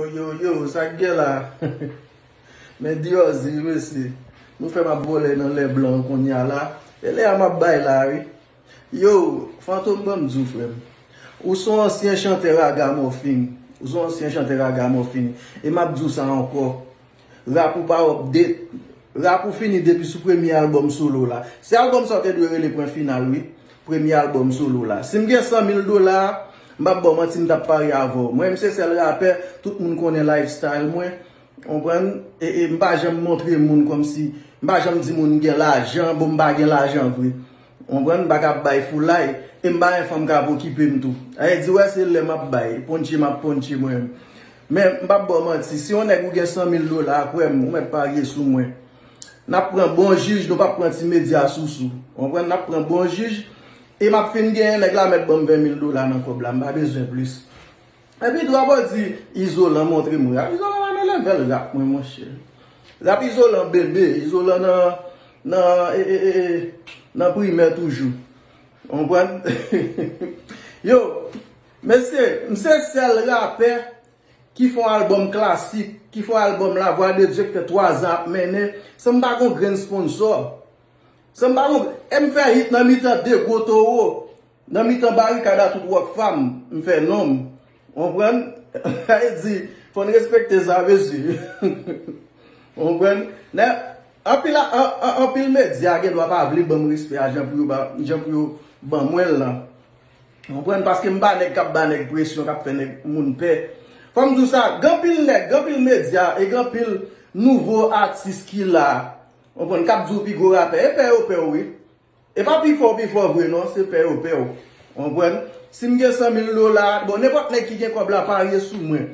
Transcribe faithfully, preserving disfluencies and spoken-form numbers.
Yo, yo, yo, sa k gen la? Men Diyòzi, wi, mesye. Nou fè m ap vole nan lè blan kounye a la. E lè a m ap bay la, wi. Yo, Fantom, ban m di w, frè m. Ou se yon ansyen chantè ragamòfin. Ou se yon ansyen chantè ragamòfin. E m ap di w sa ankò. Rap ou pa update. Rap ou fini depi sou premye albòm solo la. Se albòm sa w te dwe rele Pwen Final, wi. Premye albòm solo la. Si m gen san mil dola, m p ap ba w manti, m t ap parye avè w. Mwen, m se sèl rapè tout moun konnen lifestyle mwen. Konprann? E, e m pa janm montre moun kòmsi, m pa janm di moun m gen lajan, bon, m pa gen lajan vre. Konprann? M pa ka bay foulay, e m pa gen fanm k ap okipe m tou. Sa vle di, wè, se lè m ap bay, ponche m ap ponche mwen menm. Men, m p ap ba w manti, si yon nèg ou gen san mil dola, kwè m, ou mèt parye sou mwen. N ap pran bon jij, nou p ap pran ti medya sousou. Konprann? N ap pran bon jij, e m ap fin genyen, nèg la mèt ban m ven mil dola nan kòb la, m pa bezwen plis. Epi tou, w ap di, Izolan montre m rap. Izolan pa nan level rap mwen, monchè. Rap Izolan bebe, Izolan nan, nan, e, e, e, e, nan primè toujou. Konprann? Yo, mesye, m se sèl rapè ki fè yon albòm klasik, ki fè yon albòm La Voix de Dieu ki fè twa zan ap mennen, san m pa gon grenn sponsò. San m pa gon, e m fè hit nan mitan de gwo towo. Nan mitan barikad a tout Rockfam, m fè non m. Konprann? Sa vle di, fò n respekte sa, mesye. Konprann? Nè, anpil, a- an- an- anpil medya gen dwa pa vle ban m respè a jan pou yo ba- jan pou yo ban mwen l lan. Konprann? Paske m pa nèg k ap ba nèg presyon, k ap fè nèg moun pè. Fò m di w sa, gen anpil nèg, gen anpil medya, e gen anpil nouvo atis ki la. Konprann? K ap di w pi gwo rapè. E pè yo pè w, wi. E pa pifò, pifò vre non, se pè yo pè w. Konprann? Si m gen san mil dola, bon, nenpòt nèg ki gen kòb la parye sou mwen.